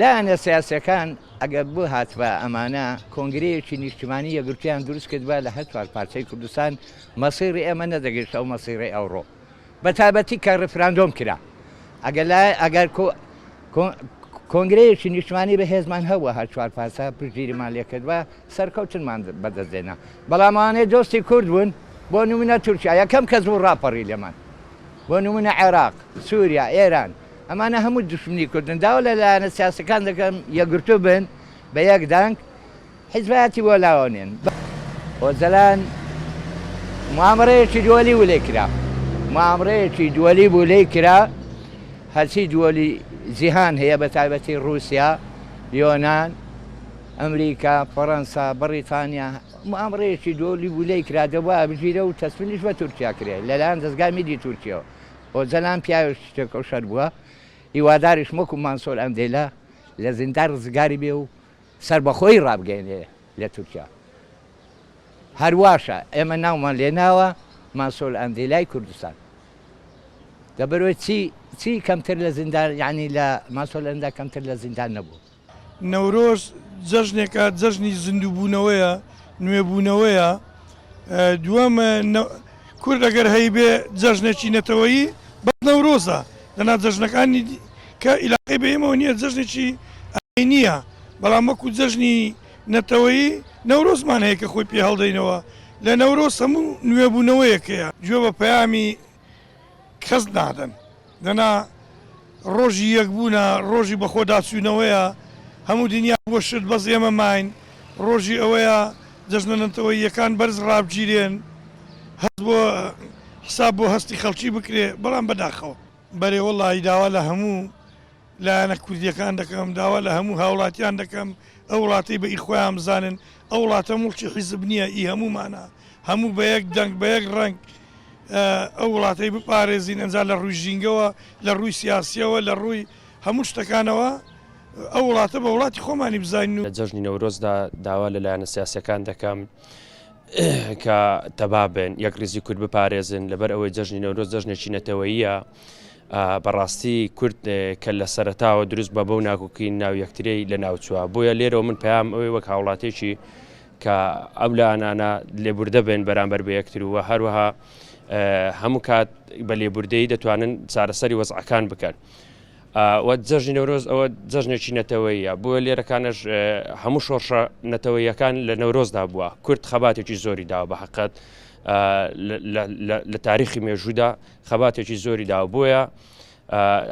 لایەنە سیاسیەکان ئەگەر بهاتبا ئەمانە کۆنگرەیەکی نیشتیمانی یەکگرتویان دروست کردبا لە هەر چوار پارچەی کوردستان مەسیری ئێمە نەدەگەیشت ئەو مەسیرەی ئەوڕۆ بە تایبەتی کە ڕیفراندۆم کرا ئەگەر لای ئەگەر کۆنگرەیەکی نیشتمانی بەهێزمان هەبووە هەر چوار پارچە پشتگیریمان لێکردبا سەرکەوتنمان بەدەست دێنا بەڵام ئەوانەی دۆستی کورد بوون بۆ نمونە تورکیا یەکەم کەس بوو ڕاپەڕی لێمان بۆ نمونە عێراق سووریا ئێران ئەمانە هەموو دوشمنی کوردن داوا لە لایەنە سیاسەکان دەکەم یەکگرتوو بن بە یەک دەنگ حیزبایەتی بۆ لاوە نێن. ئۆجەلان موامرەیەکی دووەلی بوو لێی کرا موامرەیەکی دووەلی بوو لێی کرا هەرچی دووەلی جیهان هەیە بە تایبەتی رووسیا یۆناان ئەمریکا فەڕەنسا بەڕیتانیا موامرەیەکی دووەلی بوو لێی کرا دەبوا بگیرە و تەسلیمیش بە تورکیا کرێ لەلایەن دەزگای میدی تورکیەوە ئۆجەلان پیاوێکی تێکۆشەر بووە، هیواداریشم وەکو مانسۆر ئەندێلا لە زیندان ڕزگاری بێ و سەربەخۆیی ڕابگەیەنێ لە تورکیا. هەر واشە ئێمە ناومان لێ ناوە مانسۆر ئەندێلای کوردستان. لەبەرئەوەی چی چی کەمتر لە زیندان یانی لە مانسۆر ئەندا کەمتر لە زیندان نەبوو. نەورۆز جەژنێکە، جەژنی زیندووبوونەوەیە، نوێبوونەوەیە. دووەم، کورد ئەگەر هەیبێ جەژنێکی نەتەوەیی بەس نەورۆزە، دەنا جەژنەکانی کە ئیلاقەی بە ئێمەوە نییە، جەژنێکی ئاینییە، بەڵام وەکو جەژنی نەتەوەیی نەورۆزمان هەیە کە خۆی پێ هەڵدەینەوە. لە نەورۆز هەموو نوێبوونەوەیەک هەیە. گوێ بە پەیامی کەس نادەن دەنا ڕۆژی یەکبوونە ڕۆژی بەخۆداچوونەوەیە هەموو دنیا بووە شت بەس ئێمە ماین ڕۆژی ئەوەیە جەژنە نەتەوەییەکان بەرز ڕابگیرێن هەست بۆ حساب بۆ هەستی خەڵکی بکرێ بەڵام بەداخەوە. بەرێ وەڵاهی داوا لە هەموو لایەنە کوردیەکان دەکەم، داوا لە هەموو هاوڵاتیان دەکەم ئەو وڵاتەی بە ئی خۆیان بزانن، ئەو وڵاتە موڵکی حیزب نییە، ئی هەموومانە، هەموو بە یەک دەنگ، بە یەک ڕەنگ ئەو وڵاتەی بپارێزین، ئەنجا لە ڕووی ژینگەوە، لە ڕووی سیاسیەوە، لە ڕووی هەموو شتەکانەوە ئەو وڵاتە بە وڵاتی خۆمانی بزانین. لە جەژنی نەورۆزدا داوا لە لایەنە سیاسیەکان دەکەم کە تەبا بن، یەکڕیزی کورد بپارێزن، لەبەر ئەوەی جەژنی نەورۆز جەژنێکی نەتەوەییە، بەڕاستی کورد کە لە سەرەتاوە دروست بە بەو ناکۆکی ناو یەکتری لە ناوچوە بۆیە لێرەوە من پەیام ئەوەی وەک هاوڵاتێکی کە ئەو لایەنانە لێبوردە بن بەرامبەر بە یەکتر و هەروەها هەموو کات بە لێبوردەی دەتوانن چارەسەری وەزعەکان بکەن. و جەژنی نەورۆز ئەوە جەژنێکی نەتەوەیە بۆیە لێرەکانش هەموو شۆڕشە نەتەوەیەکان لە نەورۆزدا بووە کورد خەباتێکی زۆری داوە بە حقت لە تاریخی مێژوودا خەباتێکی زۆری داوە بۆیە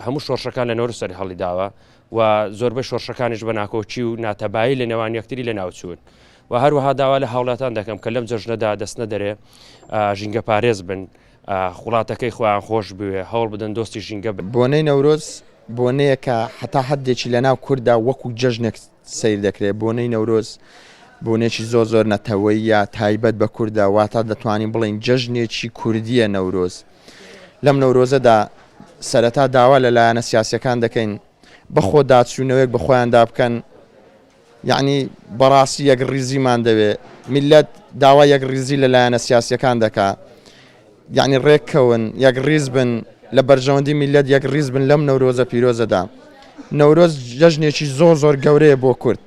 هەموو شۆڕشەکان لە نەورۆز سەری هەڵیداوە و زۆربەی شۆڕشەکانیش بە ناکۆکی و ناتەبایی لە نێوان یەکتری لە ناوچوون و هەروەها داوا لە هاوڵاتان دەکەم کە لەم جەژنەدا دەستنە دەرێ ژینگە پارێز بن وڵاتەکەی خۆیان خۆش بوێ هەوڵ بدەن دۆستی ژینگە بن. بۆنەی نەورۆز بۆنەیەکە هەتا حەدێکی لەناو کورددا وەکو جەژنێک سەیر دەکرێت، بۆنەی نەورۆز بۆنێکی زۆر زۆر نەتەوەییە تایبەت بە کوردە، واتا دەتوانین بڵێین جەژنێکی کوردییە نەورۆز. لەم نەورۆزەدا سەرەتا داوا لە لایەنە سیاسییەکان دەکەین بەخۆداچوونەوەیەک بە خۆیاندا بکەن، یەعنی بەڕاستی یەکڕیزیمان دەوێ، میللەت داوای یەکڕیزی لە لایەنە سیاسییەکان دەکا، یەعنی ڕێککەون، یەکڕیز بن، لە بەرژەوەندی میللەت یەکڕیز بن لەم نەورۆزە پیرۆزەدا. نەورۆز جەژنێکی زۆر زۆر گەورەیە بۆ کورد،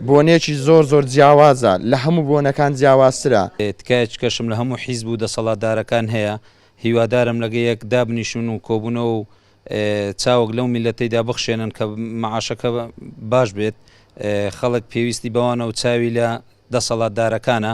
بۆنەیەکی زۆر زۆر جیاوازە، لە هەموو بۆنەکان جیاوازترە. تکایەکیکەشم لە هەموو حیزب و دەسەڵاتدارەکان هەیە، هیوادارم لەگە یەک دابنیشن و کۆبوونەوە و چاوەک لەو میللەتەیدا بخشێنن کە مەعاشەکە باش بێت، خەڵک پێویستی بەوانە و چاوی لە دەسەڵاتدارەکانە.